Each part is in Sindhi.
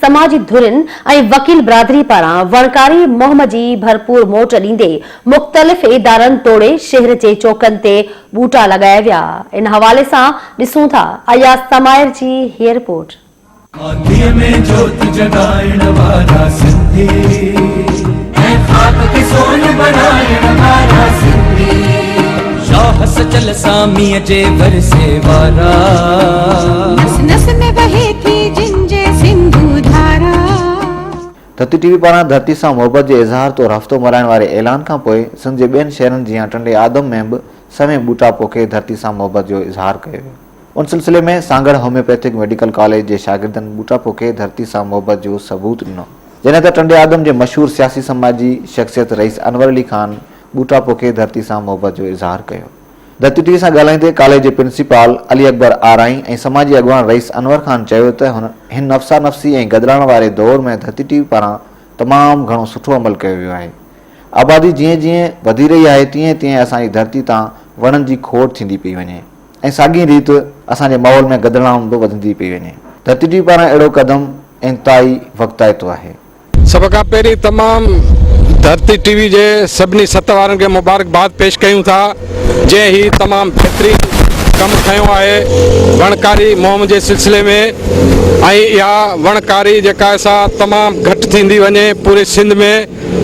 سماجي ڌرين ۽ وڪيل برادري پاران وڻڪاري مهم جي ڀرپور موٽ ڏيندي مختلف ادارن توڙي شهر جي چوڪن تي ٻوٽا لڳايا ويا. ان حوالي سان ڏسون ٿا اياز تمائر جي هيء رپورٽ. آنڌيء ۾ جوت جڳائڻ وارا سنڌي. ۽ خاڪ کي سون بڻائڻ وارا سنڌي. شاهه سچل ساميء جي ورثي وارا. نس نس ۾ وهي ٿي جن جي سنڌو ڌارا. ڌرتي ٽي وي پاران ڌرتي سان محبت جي اظهار طور هفتو ملهائڻ واري اعلان کان پوء سنڌ جي ٻين شهرن جيان ٽنڊي آدم ۾ به سوين ٻوٽا پوکي ڌرتي سان محبت جو اظهار ڪيو ويو. ان سلسلي ۾ سانگهڙ هوميوپيٿڪ ميڊيڪل ڪاليج جي شاگردن ٻوٽا پوکي ڌرتي سان محبت جو ثبوت ڏنو. جڏهن ته ٽنڊي آدم جي مشهور سياسي سماجي شخصيت رئيس انور علي خان ٻوٽا پوکي ڌرتي سان محبت جو اظهار ڪيو. ڌرتي ٽي وي سان ڳالهائيندي ڪاليج جي پرنسپال علي اڪبر آرائين ۽ سماجي اڳواڻ رئيس انور خان چيو ته هن نفسا نفسي ۽ گدلاڻ واري دور ۾ ڌرتي ٽي وي پاران تمام گهڻو سٺو عمل ڪيو ويو آهي. آبادي جيئن جيئن وڌي رهي آهي تيئن تيئن اسان جي ڌرتي تان وڻن جي کوٽ ٿيندي پئي وڃي ۽ ساڳي ريت اسان جي ماحول ۾ گدلاڻ به وڌندي پئي وڃي. ڌرتي ٽي وي پاران اهڙو قدم انتهائي وقتائتو آهي. سڀ کان پهرين تمام ڌرتي ٽي وي جي سڀني ست وارن کي مبارڪباد پيش ڪيون ٿا جنهن هي تمام بهترين ڪم کنيو آهي وڻڪاري مهم جي سلسلي ۾ ۽ اها وڻڪاري جيڪا آهي سا تمام گهٽ ٿيندي وڃي پوري سنڌ ۾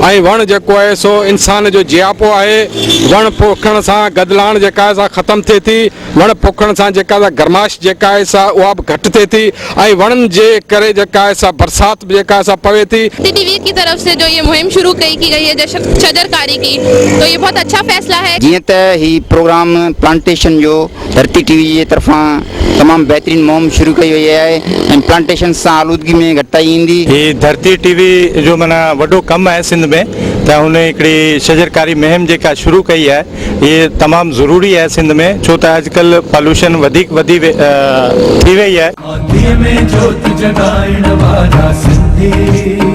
۽ وڻ جيڪو آهي سو انسان جو جياپو آهي وڻ پوکڻ سان گدلاڻ جيڪا آهي سا ختم ٿئي ٿي وڻ پوکڻ سان جيڪا سا گرمائش جيڪا آهي سا اها به گهٽ ٿئي ٿي ۽ وڻن جي ڪري جيڪا آهي سا برسات به جيڪا آهي سا پوي ٿي. سي ٽي وي ڪي طرف سي جو يي مهم شروع ڪئي ڪي گئي هي شجرڪاري ڪي تو يي بهت اڇا فيصلا هي. جيئن ته هي پروگرام پلانٽيشن جو ڌرتي ٽي وي جي طرفان تمام بهترين مهم شروع ڪئي وئي آهي ۽ پلانٽيشن سان آلودگي ۾ گهٽتائي ايندي. هي ڌرتي ٽي وي جو معنيٰ وڏو ڪم آهي سنڌ ۾ ته هن هڪڙي شجرڪاري مهم جيڪا شروع ڪئي آهي هي تمام ضروري آهي سنڌ ۾ ڇو ته اڄڪلهه پالوشن وڌيڪ وڌي ٿي وئي آهي. آنڌيء ۾ جوت جڳائڻ وارا سنڌي.